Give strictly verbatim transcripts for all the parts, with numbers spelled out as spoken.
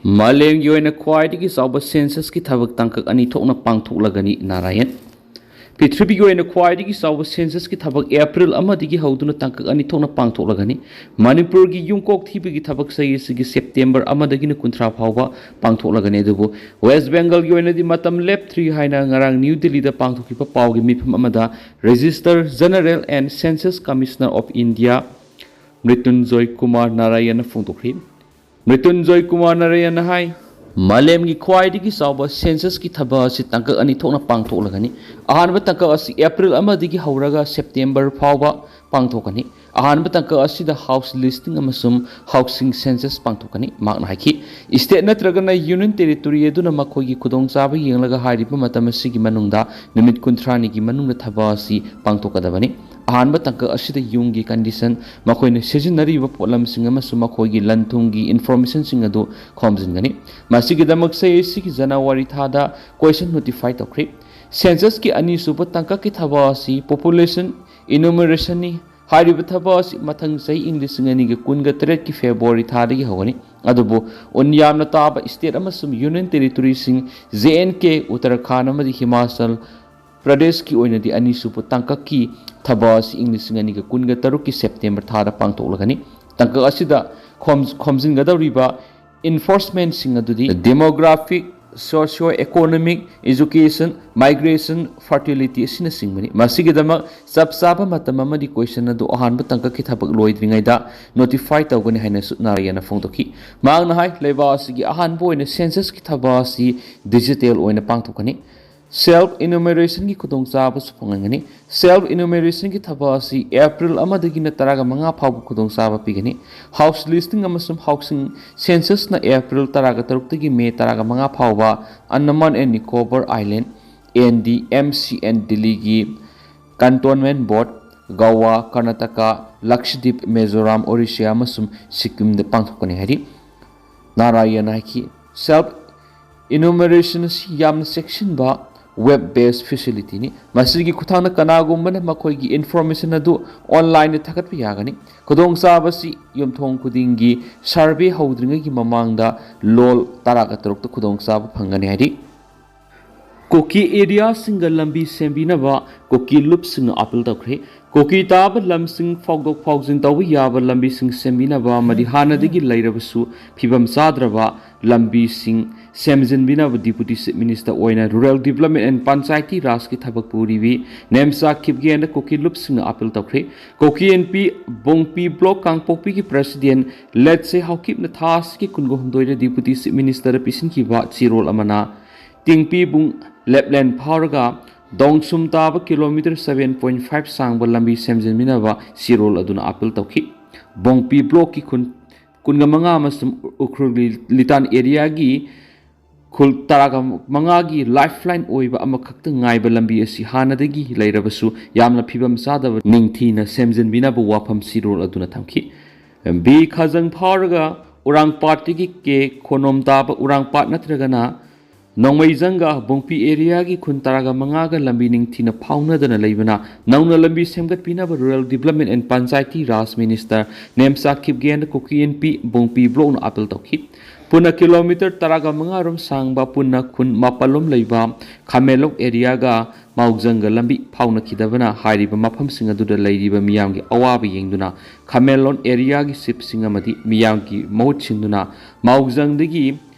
ꯃꯥꯂꯦꯝꯒꯤ ꯑꯣꯏꯅ ꯈ꯭ꯋꯥꯏꯗꯒꯤ ꯆꯥꯎꯕ ꯁꯦꯟꯁꯁꯀꯤ ꯊꯕꯛ ꯇꯥꯡꯀꯛ ꯑꯅꯤ ꯊꯣꯛꯅ ꯄꯥꯡꯊꯣꯛꯂꯒꯅꯤ꯫ ꯅꯥꯔꯥꯌꯟ꯫ ꯄ꯭ꯔꯤꯊꯤꯕꯤꯒꯤ ꯑꯣꯏꯅ ꯈ꯭ꯋꯥꯏꯗꯒꯤ ꯆꯥꯎꯕ ꯁꯦꯟꯁꯁꯀꯤ ꯊꯕꯛ ꯑꯦꯄ꯭ꯔꯤꯜ ꯑꯃꯗꯒꯤ ꯍꯧꯗꯨꯅ ꯇꯥꯡꯀꯛ ꯑꯅꯤ ꯊꯣꯛꯅ ꯄꯥꯡꯊꯣꯛꯂꯒꯅꯤ꯫ ꯃꯅꯤꯄꯨꯔꯒꯤ ꯌꯨꯝꯀꯣꯛ ꯊꯤꯕꯒꯤ ꯊꯕꯛ ꯆꯍꯤ ꯑꯁꯤꯒꯤ ꯁꯦꯞꯇꯦꯝꯕꯔ ꯑꯃꯗꯒꯤꯅ ꯀꯨꯟꯊ꯭ꯔꯥ ꯐꯥꯎꯕ ꯄꯥꯡꯊꯣꯛꯂꯒꯅꯤ꯫ ꯑꯗꯨꯕꯨ ꯋꯦꯁ ꯕꯦꯡꯒꯜꯒꯤ ꯑꯣꯏꯅꯗꯤ ꯃꯇꯝ ꯂꯦꯞꯇ꯭ꯔꯤ ꯍꯥꯏꯅ ꯉꯔꯥꯡ ꯅ꯭ꯌꯨ ꯗꯤꯜꯂꯤꯗ ꯄꯥꯡꯊꯣꯛꯈꯤꯕ ꯄꯥꯎꯒꯤ ꯃꯤꯐꯝ ꯑꯃꯗ Registrar General and Census Commissioner of India ꯃ꯭ꯔꯤꯇꯨꯟꯖꯣꯏ Kumar ꯅꯥꯔꯥꯌꯟꯅ ꯐꯣꯡꯗꯣꯛꯈꯤ꯫ ꯃ꯭ꯔꯤꯇꯨꯟꯖꯣꯏ ꯀꯨꯃꯥꯔ ꯅꯥꯔꯥꯌꯟꯅ ꯍꯥꯏ, ꯃꯥꯂꯦꯝꯒꯤ ꯈ꯭ꯋꯥꯏꯗꯒꯤ ꯆꯥꯎꯕ ꯁꯦꯟꯁꯁꯀꯤ ꯊꯕꯛ ꯑꯁꯤ ꯇꯥꯡꯀꯛ ꯑꯅꯤ ꯊꯣꯛꯅ ꯄꯥꯡꯊꯣꯛꯂꯒꯅꯤ꯫ ꯑꯍꯥꯟꯕ ꯇꯥꯡꯀꯛ ꯑꯁꯤ ꯑꯦꯄ꯭ꯔꯤꯜ ꯑꯃꯗꯒꯤ ꯍꯧꯔꯒ ꯁꯦꯞꯇꯦꯝꯕꯔ ꯐꯥꯎꯕ ꯄꯥꯡꯊꯣꯛꯀꯅꯤ꯫ ꯑꯍꯥꯟꯕ ꯇꯥꯡꯀꯛ ꯑꯁꯤꯗ ꯍꯥꯎꯁ ꯂꯤꯁꯇꯤꯡ ꯑꯃꯁꯨꯡ ꯍꯥꯎꯁꯤꯡ ꯁꯦꯟꯁꯁ ꯄꯥꯡꯊꯣꯛꯀꯅꯤ꯫ ꯃꯍꯥꯛꯅ ꯍꯥꯏꯈꯤ, ꯁ꯭ꯇꯦꯠ ꯅꯠꯇ꯭ꯔꯒꯅ ꯌꯨꯅꯤꯌꯟ ꯇꯦꯔꯤꯇꯣꯔꯤ ꯑꯗꯨꯅ ꯃꯈꯣꯏꯒꯤ ꯈꯨꯗꯣꯡꯆꯥꯕ ꯌꯦꯡꯂꯒ ꯍꯥꯏꯔꯤꯕ ꯃꯇꯝ ꯑꯁꯤꯒꯤ ꯃꯅꯨꯡꯗ, ꯅꯨꯃꯤꯠ ꯀꯨꯟꯊ꯭ꯔꯥꯅꯤꯒꯤ ꯃꯅꯨꯡꯗ ꯊꯕꯛ ꯑꯁꯤ ꯄꯥꯡꯊꯣꯛꯀꯗꯕꯅꯤ꯫ ꯑꯍꯥꯟꯕ ꯇꯥꯡꯀꯛ ꯑꯁꯤꯗ ꯌꯨꯝꯒꯤ ꯀꯟꯗꯤꯁꯟ, ꯃꯈꯣꯏꯅ ꯁꯤꯖꯤꯟꯅꯔꯤꯕ ꯄꯣꯠꯂꯝꯁꯤꯡ ꯑꯃꯁꯨꯡ ꯃꯈꯣꯏꯒꯤ ꯂꯟ-ꯊꯨꯝꯒꯤ ꯏꯟꯐꯣꯔꯃꯦꯁꯟꯁꯤꯡ ꯑꯗꯨ ꯈꯣꯝꯖꯤꯟꯒꯅꯤ꯫ ꯃꯁꯤꯒꯤꯗꯃꯛ ꯆꯍꯤ ꯑꯁꯤꯒꯤ ꯖꯅꯋꯥꯔꯤ ꯊꯥꯗ ꯀꯣꯏꯁꯟ ꯅꯣꯇꯤꯐꯥꯏ ꯇꯧꯈ꯭ꯔꯤ꯫ ꯁꯦꯟꯁꯁꯀꯤ ꯑꯅꯤꯁꯨꯕ ꯇꯥꯡꯀꯛꯀꯤ ꯊꯕꯛ ꯑꯁꯤ ꯄꯣꯄꯨꯂꯦꯁꯟ ꯏꯅꯨꯃꯔꯦꯁꯟꯅꯤ꯫ ꯍꯥꯏꯔꯤꯕ ꯊꯕꯛ ꯑꯁꯤ ꯃꯊꯪ ꯆꯍꯤ ꯏꯪ ꯂꯤꯁꯤꯡ ꯑꯅꯤꯒ ꯀꯨꯟꯒ ꯇꯔꯦꯠꯀꯤ ꯐꯦꯕ꯭ꯔꯨꯋꯥꯔꯤ ꯊꯥꯗꯒꯤ ꯍꯧꯒꯅꯤ꯫ ꯑꯗꯨꯕꯨ ꯎꯟ ꯌꯥꯝꯅ ꯇꯥꯕ ꯁ꯭ꯇꯦꯠ ꯑꯃꯁꯨꯡ ꯌꯨꯅꯤꯌꯟ ꯇꯦꯔꯤꯇꯣꯔꯤꯁꯤꯡ, ꯖꯦ ꯑꯦꯟ ꯀꯦ, ꯎꯠꯇꯔꯈꯥꯟ ꯑꯃꯗꯤ ꯍꯤꯃꯥꯆꯜ ꯄ꯭ꯔꯗꯦꯁꯀꯤ ꯑꯣꯏꯅꯗꯤ ꯑꯅꯤꯁꯨꯕ ꯇꯥꯡꯀꯛꯀꯤ ꯊꯕꯛ ꯑꯁꯤ ꯏꯪ ꯂꯤꯁꯤꯡ ꯑꯅꯤꯒ ꯀꯨꯟꯒ ꯇꯔꯨꯛꯀꯤ ꯁꯦꯞꯇꯦꯝꯕꯔ ꯊꯥꯗ ꯄꯥꯡꯊꯣꯛꯂꯒꯅꯤ꯫ ꯇꯥꯡꯀꯛ ꯑꯁꯤꯗ ꯈꯣꯝ-, ꯈꯣꯝꯖꯤꯟꯒꯗꯧꯔꯤꯕ ꯏꯟꯐꯣꯔꯁꯃꯦꯟꯁꯤꯡ ꯑꯗꯨꯗꯤ demographic, socio economic, education, migration, fertility ꯑꯁꯤꯅꯆꯤꯡꯕꯅꯤ꯫ ꯃꯁꯤꯒꯤꯗꯃꯛ ꯆꯞ ꯆꯥꯕ ꯃꯇꯝ ꯑꯃꯗꯤ ꯀꯣꯏꯁꯟ ꯑꯗꯨ ꯑꯍꯥꯟꯕ ꯇꯥꯡꯀꯛꯀꯤ ꯊꯕꯛ ꯂꯣꯏꯗ꯭ꯔꯤꯉꯩꯗ ꯅꯣꯇꯤꯐꯥꯏ ꯇꯧꯒꯅꯤ ꯍꯥꯏꯅꯁꯨ ꯅꯥꯔꯥꯌꯟꯅ ꯐꯣꯡꯗꯣꯛꯈꯤ꯫ ꯃꯍꯥꯛꯅ ꯍꯥꯏ, ꯂꯩꯕꯥꯛ ꯑꯁꯤꯒꯤ ꯑꯍꯥꯟꯕ ꯑꯣꯏꯅ ꯁꯦꯟꯁꯁꯀꯤ ꯊꯕꯛ ꯑꯁꯤ ꯗꯤꯖꯤꯇꯦꯜ ꯑꯣꯏꯅ ꯄꯥꯡꯊꯣꯛꯀꯅꯤ꯫ ꯁꯦꯜꯐ ꯏꯅꯨꯃꯔꯦꯁꯟꯒꯤ ꯈꯨꯗꯣꯡꯆꯥꯕꯁꯨ ꯐꯪꯍꯟꯒꯅꯤ꯫ ꯁꯦꯜꯐ ꯏꯅꯨꯃꯔꯦꯁꯟꯒꯤ ꯊꯕꯛ ꯑꯁꯤ ꯑꯦꯄ꯭ꯔꯤꯜ ꯑꯃꯗꯒꯤꯅ ꯇꯔꯥꯒ ꯃꯉꯥ ꯐꯥꯎꯕ ꯈꯨꯗꯣꯡꯆꯥꯕ ꯄꯤꯒꯅꯤ꯫ ꯍꯥꯎꯁ ꯂꯤꯁꯇꯤꯡ ꯑꯃꯁꯨꯡ ꯍꯥꯎꯁꯤꯡ ꯁꯦꯟꯁꯁꯅ ꯑꯦꯄ꯭ꯔꯤꯜ ꯇꯔꯥꯒ ꯇꯔꯨꯛꯇꯒꯤ ꯃꯦ ꯇꯔꯥꯒ ꯃꯉꯥ ꯐꯥꯎꯕ Andaman and Nicobar island, N D M C and ꯗꯤꯜꯂꯤꯒꯤ ꯀꯟꯇꯣꯟꯃꯦꯟ ꯕꯣꯔꯗ, ꯒꯋꯥ, ꯀꯔꯅꯥꯇꯀꯥ, ꯂꯛꯁꯗꯤꯞ, ꯃꯤꯖꯣꯔꯥꯝ, ꯑꯣꯔꯤꯁꯥ ꯑꯃꯁꯨꯡ ꯁꯤꯛꯀꯤꯝꯗ ꯄꯥꯡꯊꯣꯛꯀꯅꯤ ꯍꯥꯏꯔꯤ꯫ ꯅꯥꯔꯥꯌꯟꯅ ꯍꯥꯏꯈꯤ, ꯁꯦꯜꯐ ꯏꯅꯨꯃꯔꯦꯁꯟ ꯑꯁꯤ ꯌꯥꯝꯅ ꯆꯦꯛꯁꯤꯟꯕ web based facility ꯅꯤ꯫ ꯃꯁꯤꯒꯤ ꯈꯨꯠꯊꯥꯡꯗ ꯀꯅꯥꯒꯨꯝꯕꯅ ꯃꯈꯣꯏꯒꯤ information ꯑꯗꯨ online ꯗ ꯊꯥꯒꯠꯄ ꯌꯥꯒꯅꯤ꯫ ꯈꯨꯗꯣꯡꯆꯥꯕꯁꯤ ꯌꯨꯝꯊꯣꯡ ꯈꯨꯗꯤꯡꯒꯤ survey ꯍꯧꯗ꯭ꯔꯤꯉꯩꯒꯤ ꯃꯃꯥꯡꯗ ꯂꯣꯜ ꯇꯔꯥꯒ ꯇꯔꯨꯛꯇ ꯈꯨꯗꯣꯡꯆꯥꯕ ꯐꯪꯒꯅꯤ ꯍꯥꯏꯔꯤ꯫ ꯀꯨꯀꯤ area ꯁꯤꯡꯒ ꯂꯝꯕꯤ ꯁꯦꯝꯕꯤꯅꯕ ꯀꯨꯀꯤ ꯂꯨꯞꯁꯤꯡꯅ appeal ꯇꯧꯈ꯭ꯔꯦ꯫ ꯀꯨꯀꯤ ꯇꯥꯕ ꯂꯝꯁꯤꯡ ꯐꯥꯎꯗꯣꯛ ꯐꯥꯎꯖꯤꯟ ꯇꯧꯕ ꯌꯥꯕ ꯂꯝꯕꯤꯁꯤꯡ ꯁꯦꯝꯕꯤꯅꯕ ꯑꯃꯗꯤ ꯍꯥꯟꯅꯗꯒꯤ ꯂꯩꯔꯕꯁꯨ ꯐꯤꯕꯝ ꯆꯥꯗ꯭ꯔꯕ ꯂꯝꯕꯤꯁꯤꯡ ꯁꯦꯝꯖꯤꯟꯕꯤꯅꯕ Deputy Chief Minister ꯑꯣꯏꯅ Rural Development and Panchayati Rajꯀꯤ ꯊꯕꯛ ꯄꯨꯔꯤꯕꯤ ꯅꯦꯝꯆꯥ ꯈꯤꯞꯒꯦꯟꯗ ꯀꯨꯀꯤ ꯂꯨꯞꯁꯤꯡꯅ appeal ꯇꯧꯈ꯭ꯔꯦ꯫ ꯀꯨꯀꯤ ꯑꯦꯟ ꯄꯤ ꯕꯣꯡꯄꯤ block ꯀꯥꯡꯄꯣꯛꯄꯤꯒꯤ president ꯂꯦꯠꯁꯦ ꯍꯥꯎꯀꯤꯞꯅ ꯊꯥ ꯑꯁꯤꯒꯤ ꯀꯨꯟꯒ ꯍꯨꯝꯗꯣꯏꯗ Deputy Chief Ministerꯗ ꯄꯤꯁꯤꯟꯈꯤꯕ ꯆꯦꯔꯣꯜ ꯑꯃꯅ ꯇꯤꯡꯄꯤꯕꯨꯡ ꯂꯦꯞꯂꯦꯟ ꯐꯥꯎꯔꯒ ꯗꯣꯡꯁꯨꯝ ꯇꯥꯕ kilometre seven point five ꯁꯥꯡꯕ ꯂꯝꯕꯤ ꯁꯦꯝꯖꯤꯟꯕꯤꯅꯕ ꯆꯦꯔꯣꯜ ꯑꯗꯨꯅ appeal ꯇꯧꯈꯤ꯫ ꯕꯣꯡꯄꯤ blockꯀꯤ ꯈꯨꯟ ꯀꯨꯟꯒ ꯃꯉꯥ ꯑꯃꯁꯨꯡ ꯎꯈ꯭ꯔꯨꯜꯒꯤ ꯂꯤꯇꯥꯟ areaꯒꯤ ꯈꯨꯜ ꯇꯔꯥꯒ ꯃꯉꯥꯒꯤ lifeline ꯑꯣꯏꯕ ꯑꯃꯈꯛꯇ ꯉꯥꯏꯕ ꯂꯝꯕꯤ ꯑꯁꯤ ꯍꯥꯟꯅꯗꯒꯤ ꯂꯩꯔꯕꯁꯨ ꯌꯥꯝꯅ ꯐꯤꯕꯝ ꯆꯥꯗꯕ ꯅꯤꯡꯊꯤꯅ ꯁꯦꯝꯖꯤꯟꯕꯤꯅꯕ ꯋꯥꯐꯝ ꯆꯦꯔꯣꯜ ꯑꯗꯨꯅ ꯊꯝꯈꯤ꯫ ꯕꯤ ꯈꯥꯖꯪ ꯐꯥꯎꯔꯒ ꯎꯔꯥꯡꯄꯥꯠꯇꯒꯤ ꯀꯦ ꯈꯣꯅꯣꯝ ꯇꯥꯕ ꯎꯔꯥꯡꯄꯥꯠ ꯅꯠꯇ꯭ꯔꯒꯅ ꯅꯣꯡꯃꯩꯖꯪꯒ ꯕꯣꯡꯄꯤ areaꯒꯤ ꯈꯨꯟ ꯇꯔꯥꯒ ꯃꯉꯥꯒ ꯂꯝꯕꯤ ꯅꯤꯡꯊꯤꯅ ꯐꯥꯎꯅꯗꯅ ꯂꯩꯕꯅ ꯅꯧꯅ ꯂꯝꯕꯤ ꯁꯦꯝꯒꯠꯄꯤꯅꯕ Rural Development and Panchayati Raj Minister Nemcha ꯈꯤꯞꯒꯦꯟꯗ ꯀꯨꯀꯤ ꯑꯦꯟ ꯄꯤ ꯕꯣꯡꯄꯤ blockꯅ appeal ꯇꯧꯈꯤ꯫ ꯄꯨꯟꯅ kilometre ꯇꯔꯥꯒ ꯃꯉꯥ ꯔꯣꯝ ꯁꯥꯡꯕ ꯄꯨꯟꯅ ꯈꯨꯟ ꯃꯥꯄꯜꯂꯣꯝ ꯂꯩꯕ ꯈꯥꯃꯦꯟꯂꯣꯛ areaꯒ ꯃꯥꯎꯖꯪꯒ ꯂꯝꯕꯤ ꯐꯥꯎꯅꯈꯤꯗꯕꯅ ꯍꯥꯏꯔꯤꯕ ꯃꯐꯝꯁꯤꯡ ꯑꯗꯨꯗ ꯂꯩꯔꯤꯕ ꯃꯤꯌꯥꯝꯒꯤ ꯑꯋꯥꯕ ꯌꯦꯡꯗꯨꯅ ꯈꯥꯃꯦꯟꯂꯣꯟ areaꯒꯤ chiefꯁꯤꯡ ꯑꯃꯗꯤ ꯃꯤꯌꯥꯝꯒꯤ ꯃꯍꯨꯠ ꯁꯤꯟꯗꯨꯅ ꯃꯥꯎꯖꯪꯗꯒꯤ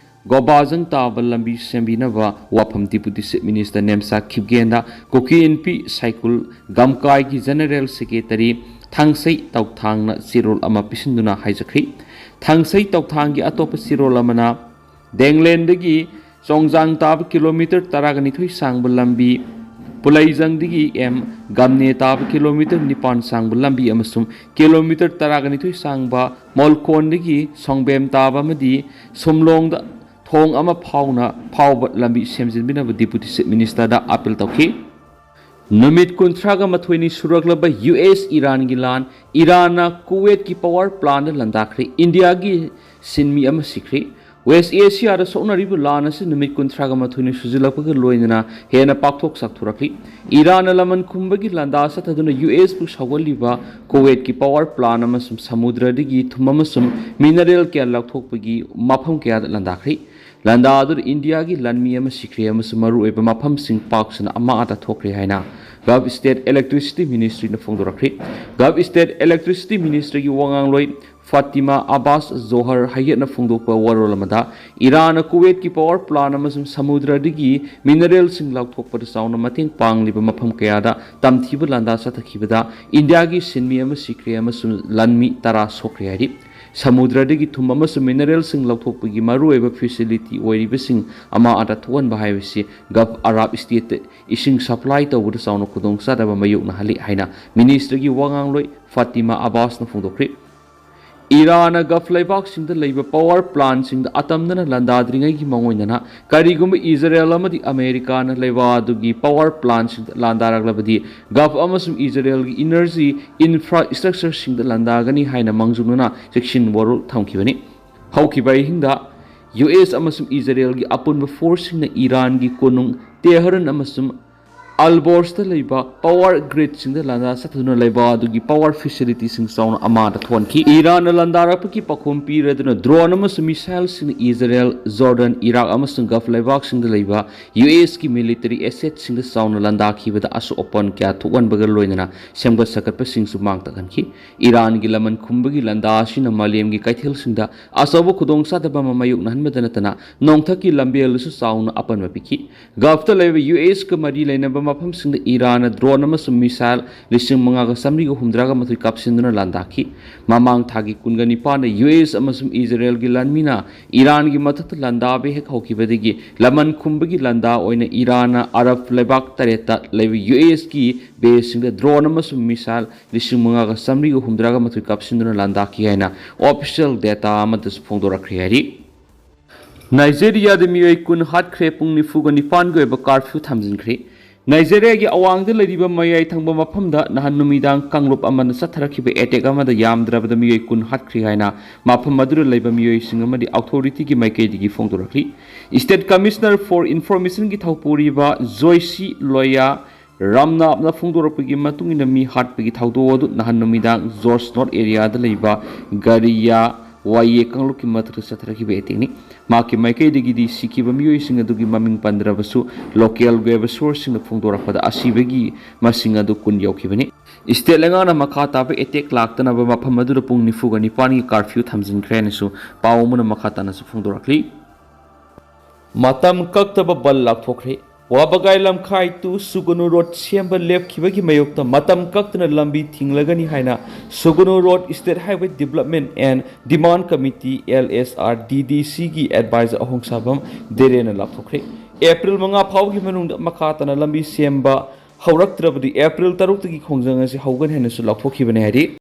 ꯒꯣꯕꯥꯖꯪ ꯇꯥꯕ ꯂꯝꯕꯤ ꯁꯦꯝꯕꯤꯅꯕ ꯋꯥꯐꯝ Deputy Chief Minister ꯅꯦꯝꯆꯥ ꯈꯤꯞꯒꯦꯟꯗ ꯀꯨꯀꯤ ꯏꯟꯄꯤ ꯁꯥꯏꯀꯨꯜ ꯒꯝꯀꯥꯏꯒꯤ General Secretary ꯊꯥꯡꯁꯩ ꯇꯧꯊꯥꯡꯅ ꯆꯦꯔꯣꯜ ꯑꯃ ꯄꯤꯁꯤꯟꯗꯨꯅ ꯍꯥꯏꯖꯈ꯭ꯔꯤ꯫ ꯊꯥꯡꯁꯩ ꯇꯧꯊꯥꯡꯒꯤ ꯑꯇꯣꯞꯄ ꯆꯦꯔꯣꯜ ꯑꯃꯅ ꯗꯦꯡꯂꯦꯟꯗꯒꯤ ꯆꯣꯡꯖꯥꯡ ꯇꯥꯕ kilometre ꯇꯔꯥꯒ ꯅꯤꯊꯣꯏ ꯁꯥꯡꯕ ꯂꯝꯕꯤ, ꯄꯨꯂꯩꯖꯪꯗꯒꯤ ꯑꯦꯝ ꯒꯝꯅꯦ ꯇꯥꯕ kilometre ꯅꯤꯄꯥꯟ ꯁꯥꯡꯕ ꯂꯝꯕꯤ ꯑꯃꯁꯨꯡ kilometre ꯇꯔꯥꯒ ꯅꯤꯊꯣꯏ ꯁꯥꯡꯕ ꯃꯣꯜꯀꯣꯟꯗꯒꯤ ꯁꯣꯡꯕꯦꯝ ꯇꯥꯕ ꯑꯃꯗꯤ ꯁꯨꯝꯂꯣꯡꯗ ꯊꯣꯡ ꯑꯃ ꯐꯥꯎꯅ ꯐꯥꯎꯕ ꯂꯝꯕꯤ ꯁꯦꯝꯖꯤꯟꯕꯤꯅꯕ Deputy Chief Ministerꯗ appeal ꯇꯧꯈꯤ꯫ ꯅꯨꯃꯤꯠ ꯀꯨꯟꯊ꯭ꯔꯥꯒ ꯃꯥꯊꯣꯏꯅꯤ ꯁꯨꯔꯛꯂꯕ ꯌꯨ ꯑꯦꯁ ꯏꯔꯥꯟꯒꯤ ꯂꯥꯟ, ꯏꯔꯥꯟꯅ ꯀꯨꯋꯦꯠꯀꯤ power plantꯗ ꯂꯥꯟꯗꯥꯈ꯭ꯔꯦ, ꯏꯟꯗꯤꯌꯥꯒꯤ ꯁꯤꯟꯃꯤ ꯑꯃ ꯁꯤꯈ꯭ꯔꯦ꯫ ꯋꯦꯁ ꯑꯦꯁꯤꯌꯥꯗ ꯁꯣꯛꯅꯔꯤꯕ ꯂꯥꯟ ꯑꯁꯤ ꯅꯨꯃꯤꯠ ꯀꯨꯟꯊ꯭ꯔꯥꯒ ꯃꯥꯊꯣꯏꯅꯤ ꯁꯨꯖꯤꯜꯂꯛꯄꯒ ꯂꯣꯏꯅꯅ ꯍꯦꯟꯅ ꯄꯥꯛꯊꯣꯛ ꯆꯥꯎꯊꯣꯔꯛꯂꯤ꯫ ꯏꯔꯥꯟꯅ ꯂꯃꯟ ꯈꯨꯝꯕꯒꯤ ꯂꯥꯟꯗꯥ ꯆꯠꯊꯗꯨꯅ ꯌꯨ ꯑꯦꯁꯄꯨ ꯁꯥꯎꯒꯠꯂꯤꯕ ꯀꯨꯋꯦꯠꯀꯤ ꯄꯥꯋꯔ ꯄ꯭ꯂꯥꯟ ꯑꯃꯁꯨꯡ ꯁꯃꯨꯗ꯭ꯔꯗꯒꯤ ꯊꯨꯝ ꯑꯃꯁꯨꯡ ꯃꯤꯅꯔꯦꯜ ꯀꯌꯥ ꯂꯧꯊꯣꯛꯄꯒꯤ ꯃꯐꯝ ꯀꯌꯥꯗ ꯂꯥꯟꯗꯥꯈ꯭ꯔꯦ꯫ ꯂꯥꯟꯗꯥ ꯑꯗꯨꯗ ꯏꯟꯗꯤꯌꯥꯒꯤ ꯂꯥꯟꯃꯤ ꯑꯃ ꯁꯤꯈ꯭ꯔꯦ ꯑꯃꯁꯨꯡ ꯃꯔꯨꯑꯣꯏꯕ ꯃꯐꯝꯁꯤꯡ ꯄꯥꯛ ꯁꯟꯅ ꯑꯃꯥꯡ ꯑꯇꯥ ꯊꯣꯛꯈ꯭ꯔꯦ ꯍꯥꯏꯅ ꯒꯜꯐ ꯁ꯭ꯇꯦꯠ ꯏꯂꯦꯛꯇ꯭ꯔꯤꯁꯤꯇꯤ ꯃꯤꯅꯤꯁꯇ꯭ꯔꯤꯅ ꯐꯣꯡꯗꯣꯔꯛꯈ꯭ꯔꯦ꯫ ꯒꯜꯐ ꯁ꯭ꯇꯦꯠ ꯏꯂꯦꯛꯇ꯭ꯔꯤꯁꯤꯇꯤ ꯃꯤꯅꯤꯁꯇ꯭ꯔꯤꯒꯤ ꯋꯥ ꯉꯥꯡꯂꯣꯏ ꯐꯥꯇꯤꯃꯥ ꯑꯕꯥꯁ ꯖꯣꯍꯔ ꯍꯌꯦꯠꯅ ꯐꯣꯡꯗꯣꯛꯄ ꯋꯥꯔꯣꯜ ꯑꯃꯗ, ꯏꯔꯥꯟꯅ ꯀꯨꯋꯦꯠꯀꯤ ꯄꯥꯋꯔ ꯄ꯭ꯂꯥꯟ ꯑꯃꯁꯨꯡ ꯁꯃꯨꯗ꯭ꯔꯗꯒꯤ ꯃꯤꯅꯔꯦꯜꯁꯤꯡ ꯂꯧꯊꯣꯛꯄꯗ ꯆꯥꯎꯅ ꯃꯇꯦꯡ ꯄꯥꯡꯂꯤꯕ ꯃꯐꯝ ꯀꯌꯥꯗ ꯇꯝꯊꯤꯕ ꯂꯥꯟꯗꯥ ꯆꯠꯊꯈꯤꯕꯗ ꯏꯟꯗꯤꯌꯥꯒꯤ ꯁꯤꯟꯃꯤ ꯑꯃ ꯁꯤꯈ꯭ꯔꯦ ꯑꯃꯁꯨꯡ ꯂꯥꯟꯃꯤ ꯇꯔꯥ ꯁꯣꯛꯈ꯭ꯔꯦ ꯍꯥꯏꯔꯤ꯫ ꯁꯃꯨꯗ꯭ꯔꯗꯒꯤ ꯊꯨꯝ ꯑꯃꯁꯨꯡ ꯃꯤꯅꯔꯦꯜꯁꯤꯡ ꯂꯧꯊꯣꯛꯄꯒꯤ ꯃꯔꯨꯑꯣꯏꯕ ꯐꯦꯁꯤꯂꯤꯇꯤ ꯑꯣꯏꯔꯤꯕꯁꯤꯡ ꯑꯃꯥꯡ ꯑꯇꯥ ꯊꯣꯛꯍꯟꯕ ꯍꯥꯏꯕꯁꯤ ꯒꯜꯐ ꯑꯔꯥꯕ ꯁ꯭ꯇꯦꯠꯇ ꯏꯁꯤꯡ ꯁꯄ꯭ꯂꯥꯏ ꯇꯧꯕꯗ ꯆꯥꯎꯅ ꯈꯨꯗꯣꯡꯆꯥꯗꯕ ꯃꯥꯌꯣꯛꯅꯍꯜꯂꯤ ꯍꯥꯏꯅ ꯃꯤꯅꯤꯁꯇ꯭ꯔꯤꯒꯤ ꯋꯥ ꯉꯥꯡꯂꯣꯏ ꯐꯥꯇꯤꯃꯥ ꯑꯕꯥꯁꯅ ꯐꯣꯡꯗꯣꯛꯈ꯭ꯔꯤ꯫ ꯏꯔꯥꯟꯅ ꯒꯜꯐ ꯂꯩꯕꯥꯛꯁꯤꯡꯗ ꯂꯩꯕ ꯄꯥꯋꯔ ꯄ꯭ꯂꯥꯟꯁꯤꯡꯗ ꯑꯇꯝꯅꯅ ꯂꯥꯟꯗꯥꯗ꯭ꯔꯤꯉꯩꯒꯤ ꯃꯥꯡꯑꯣꯏꯅꯅ ꯀꯔꯤꯒꯨꯝꯕ ꯏꯖꯔꯦꯜ ꯑꯃꯗꯤ ꯑꯃꯦꯔꯤꯀꯥꯅ ꯂꯩꯕꯥꯛ ꯑꯗꯨꯒꯤ ꯄꯥꯋꯔ ꯄ꯭ꯂꯥꯟꯁꯤꯡꯗ ꯂꯥꯟꯗꯥꯔꯛꯂꯕꯗꯤ ꯒꯜꯐ ꯑꯃꯁꯨꯡ ꯏꯖꯔꯦꯜꯒꯤ ꯏꯅꯔꯖꯤ ꯏꯟꯐ꯭ꯔꯥꯁ꯭ꯇ꯭ꯔꯛꯆꯔꯁꯤꯡꯗ ꯂꯥꯟꯗꯥꯒꯅꯤ ꯍꯥꯏꯅ ꯃꯥꯡꯖꯧꯅꯅ ꯆꯦꯛꯁꯤꯟ ꯋꯥꯔꯣꯜ ꯊꯝꯈꯤꯕꯅꯤ꯫ ꯍꯧꯈꯤꯕ ꯑꯍꯤꯡꯗ ꯌꯨ ꯑꯦꯁ ꯑꯃꯁꯨꯡ ꯏꯖꯔꯦꯜꯒꯤ ꯑꯄꯨꯟꯕ ꯐꯣꯔꯁꯁꯤꯡꯅ ꯏꯔꯥꯟꯒꯤ ꯀꯣꯅꯨꯡ ꯇꯦꯍꯔꯟ ꯑꯃꯁꯨꯡ ꯑꯜꯕꯣꯔꯁꯇ ꯂꯩꯕ ꯄꯥꯋꯔ ꯒ꯭ꯔꯤꯗꯁꯤꯡꯗ ꯂꯥꯟꯗꯥ ꯆꯠꯊꯗꯨꯅ ꯂꯩꯕ ꯑꯗꯨꯒꯤ ꯄꯥꯋꯔ ꯐꯦꯁꯤꯂꯤꯇꯤꯁꯤꯡ ꯆꯥꯎꯅ ꯑꯃꯥꯡ ꯑꯇꯥ ꯊꯣꯛꯍꯟꯈꯤ꯫ ꯏꯔꯥꯟꯅ ꯂꯥꯟꯗꯥꯔꯛꯄꯒꯤ ꯄꯥꯈꯣꯟ ꯄꯤꯔꯗꯨꯅ ꯗ꯭ꯔꯣꯟ ꯑꯃꯁꯨꯡ ꯃꯤꯁꯥꯏꯜꯁꯤꯡꯅ ꯏꯖꯔꯦꯜ, ꯖꯣꯔꯗꯟ, ꯏꯔꯥꯛ ꯑꯃꯁꯨꯡ ꯒꯜꯐ ꯂꯩꯕꯥꯛꯁꯤꯡꯗ ꯂꯩꯕ ꯌꯨ ꯑꯦꯁꯀꯤ ꯃꯤꯂꯤꯇꯔꯤ ꯑꯦꯁꯦꯠꯁꯤꯡꯗ ꯆꯥꯎꯅ ꯂꯥꯟꯗꯥꯈꯤꯕꯗ ꯑꯁꯣꯛ ꯑꯄꯟ ꯀꯌꯥ ꯊꯣꯛꯍꯟꯕꯒ ꯂꯣꯏꯅꯅ ꯁꯦꯝꯒꯠ ꯁꯥꯒꯠꯄꯁꯤꯡꯁꯨ ꯃꯥꯡ ꯇꯥꯛꯍꯟꯈꯤ꯫ ꯏꯔꯥꯟꯒꯤ ꯂꯃꯟ ꯈꯨꯝꯕꯒꯤ ꯂꯥꯟꯗꯥ ꯑꯁꯤꯅ ꯃꯥꯂꯦꯝꯒꯤ ꯀꯩꯊꯦꯜꯁꯤꯡꯗ ꯑꯆꯧꯕ ꯈꯨꯗꯣꯡꯆꯥꯗꯕ ꯑꯃ ꯃꯥꯌꯣꯛꯅꯍꯟꯕꯗ ꯅꯠꯇꯅ ꯅꯣꯡꯊꯛꯀꯤ ꯂꯝꯕꯦꯜꯗꯁꯨ ꯆꯥꯎꯅ ꯑꯄꯟꯕ ꯄꯤꯈꯤ꯫ ꯒꯜꯐꯇ ꯂꯩꯕ ꯌꯨ ꯑꯦꯁꯀ ꯃꯔꯤ ꯂꯩꯅꯕ ꯃꯐꯝꯁꯤꯡꯗ ꯏꯔꯥꯟꯅ ꯗ꯭ꯔꯣꯟ ꯑꯃꯁꯨꯡ ꯃꯤꯁꯥꯏꯜ ꯂꯤꯁꯤꯡ ꯃꯉꯥꯒ ꯆꯥꯃꯔꯤꯒ ꯍꯨꯝꯗ꯭ꯔꯥꯒ ꯃꯥꯊꯣꯏ ꯀꯥꯞꯁꯤꯟꯗꯨꯅ ꯂꯥꯟꯗꯥꯈꯤ꯫ ꯃꯃꯥꯡ ꯊꯥꯒꯤ ꯀꯨꯟꯒ ꯅꯤꯄꯥꯟꯗ ꯌꯨ ꯑꯦꯁ ꯑꯃꯁꯨꯡ ꯏꯖꯔꯦꯜꯒꯤ ꯂꯥꯟꯃꯤꯅ ꯏꯔꯥꯟꯒꯤ ꯃꯊꯛꯇ ꯂꯥꯟꯗꯥꯕ ꯍꯦꯛ ꯍꯧꯈꯤꯕꯗꯒꯤ ꯂꯃꯟ ꯈꯨꯝꯕꯒꯤ ꯂꯥꯟꯗꯥ ꯑꯣꯏꯅ ꯏꯔꯥꯟꯅ ꯑꯔꯕ ꯂꯩꯕꯥꯛ ꯇꯔꯦꯠꯇ ꯂꯩꯕ ꯌꯨ ꯑꯦꯁꯀꯤ ꯕꯦꯁꯁꯤꯡꯗ ꯗ꯭ꯔꯣꯟ ꯑꯃꯁꯨꯡ ꯃꯤꯁꯥꯏꯜ ꯂꯤꯁꯤꯡ ꯃꯉꯥꯒ ꯆꯥꯃꯔꯤꯒ ꯍꯨꯝꯗ꯭ꯔꯥꯒ ꯃꯥꯊꯣꯏ ꯀꯥꯞꯁꯤꯟꯗꯨꯅ ꯂꯥꯟꯗꯥꯈꯤ ꯍꯥꯏꯅ ꯑꯣꯐꯤꯁꯤꯌꯦꯜ ꯗꯦꯇꯥ ꯑꯃꯗꯁꯨ ꯐꯣꯡꯗꯣꯔꯛꯈ꯭ꯔꯦ ꯍꯥꯏꯔꯤ꯫ ꯅꯥꯏꯖꯦꯔꯤꯌꯥꯗ ꯃꯤꯑꯣꯏ ꯀꯨꯟ ꯍꯥꯠꯈ꯭ꯔꯦ, ꯄꯨꯡ ꯅꯤꯐꯨꯒ ꯅꯤꯄꯥꯟꯒꯤ ꯑꯣꯏꯕ ꯀꯥꯔꯐ꯭ꯌꯨ ꯊꯝꯖꯤꯟꯈ꯭ꯔꯦ꯫ ꯅꯥꯏꯖꯦꯔꯤꯌꯥꯒꯤ ꯑꯋꯥꯡꯗ ꯂꯩꯔꯤꯕ ꯃꯌꯥꯏ ꯊꯪꯕ ꯃꯐꯝꯗ ꯅꯍꯥꯟ ꯅꯨꯃꯤꯗꯥꯡ ꯀꯥꯡꯂꯨꯞ ꯑꯃꯅ ꯆꯠꯊꯔꯛꯈꯤꯕ ꯑꯦꯇꯦꯛ ꯑꯃꯗ ꯌꯥꯝꯗ꯭ꯔꯕꯗ ꯃꯤꯑꯣꯏ ꯀꯨꯟ ꯍꯥꯠꯈ꯭ꯔꯦ ꯍꯥꯏꯅ ꯃꯐꯝ ꯑꯗꯨꯗ ꯂꯩꯕ ꯃꯤꯑꯣꯏꯁꯤꯡ ꯑꯃꯗꯤ ꯑꯣꯊꯣꯔꯤꯇꯤꯒꯤ ꯃꯥꯏꯀꯩꯗꯒꯤ ꯐꯣꯡꯗꯣꯔꯛꯂꯤ꯫ State Commissioner for Informationꯒꯤ ꯊꯧꯄꯨꯔꯤꯕ ꯖꯣꯏꯁꯤ ꯂꯣꯌꯥ ꯔꯥꯝꯅꯥꯞꯅ ꯐꯣꯡꯗꯣꯔꯛꯄꯒꯤ ꯃꯇꯨꯡ ꯏꯟꯅ ꯃꯤ ꯍꯥꯠꯄꯒꯤ ꯊꯧꯗꯣꯛ ꯑꯗꯨ ꯅꯍꯥꯟ ꯅꯨꯃꯤꯗꯥꯡ ꯖꯣꯔꯖ ꯅꯣꯔꯠ ꯑꯦꯔꯤꯌꯥꯗ ꯂꯩꯕ ꯒꯥꯔꯤꯌꯥ ꯋꯥꯏꯌꯦ ꯀꯥꯡꯂꯨꯞꯀꯤ ꯃꯊꯛꯇ ꯆꯠꯊꯔꯛꯈꯤꯕ ꯑꯦꯇꯦꯛꯅꯤ꯫ ꯃꯍꯥꯛꯀꯤ ꯃꯥꯏꯀꯩꯗꯒꯤꯗꯤ ꯁꯤꯈꯤꯕ ꯃꯤꯑꯣꯏꯁꯤꯡ ꯑꯗꯨꯒꯤ ꯃꯃꯤꯡ ꯄꯟꯗ꯭ꯔꯕꯁꯨ, ꯂꯣꯀꯦꯜꯒꯤ ꯑꯣꯏꯕ ꯁꯣꯔꯁꯁꯤꯡꯅ ꯐꯣꯡꯗꯣꯔꯛꯄꯗ ꯑꯁꯤꯕꯒꯤ ꯃꯁꯤꯡ ꯑꯗꯨ ꯀꯨꯟ ꯌꯧꯈꯤꯕꯅꯤ꯫ ꯁ꯭ꯇꯦꯠ ꯂꯩꯉꯥꯛꯅ ꯃꯈꯥ ꯇꯥꯕ ꯑꯦꯇꯦꯛ ꯂꯥꯛꯇꯅꯕ ꯃꯐꯝ ꯑꯗꯨꯗ ꯄꯨꯡ ꯅꯤꯐꯨꯒ ꯅꯤꯄꯥꯟꯒꯤ ꯀꯥꯔꯐ꯭ꯌꯨ ꯊꯝꯖꯤꯟꯈ꯭ꯔꯦ ꯍꯥꯏꯅꯁꯨ ꯄꯥꯎ ꯑꯃꯅ ꯃꯈꯥ ꯇꯥꯅꯁꯨ ꯐꯣꯡꯗꯣꯔꯛꯂꯤ꯫ ꯃꯇꯝ ꯀꯛꯇꯕ ꯕꯟ ꯂꯥꯎꯊꯣꯛꯈ꯭ꯔꯦ꯫ ꯋꯥꯕꯒꯥꯏ ꯂꯝꯈꯥꯏ to ꯁꯨꯒꯅꯨ ꯔꯣꯗ ꯁꯦꯝꯕ ꯂꯦꯞꯈꯤꯕꯒꯤ ꯃꯥꯌꯣꯛꯇ ꯃꯇꯝ ꯀꯛꯇꯅ ꯂꯝꯕꯤ ꯊꯤꯡꯂꯒꯅꯤ ꯍꯥꯏꯅ ꯁꯨꯒꯅꯨ road State Highway Development and Demand Committee, L S R D D C ꯒꯤ advisor ꯑꯍꯣꯡꯁꯥꯕꯝ ꯗꯦꯔꯦꯅ ꯂꯥꯎꯊꯣꯛꯈ꯭ꯔꯦ꯫ ꯑꯦꯄ꯭ꯔꯤꯜ ꯃꯉꯥ ꯐꯥꯎꯕꯒꯤ ꯃꯅꯨꯡꯗ ꯃꯈꯥ ꯇꯥꯅ ꯂꯝꯕꯤ ꯁꯦꯝꯕ ꯍꯧꯔꯛꯇ꯭ꯔꯕꯗꯤ ꯑꯦꯄ꯭ꯔꯤꯜ ꯇꯔꯨꯛꯇꯒꯤ ꯈꯣꯡꯖꯪ ꯑꯁꯤ ꯍꯧꯒꯅꯤ ꯍꯥꯏꯅꯁꯨ ꯂꯥꯎꯊꯣꯛꯈꯤꯕꯅꯤ ꯍꯥꯏꯔꯤ꯫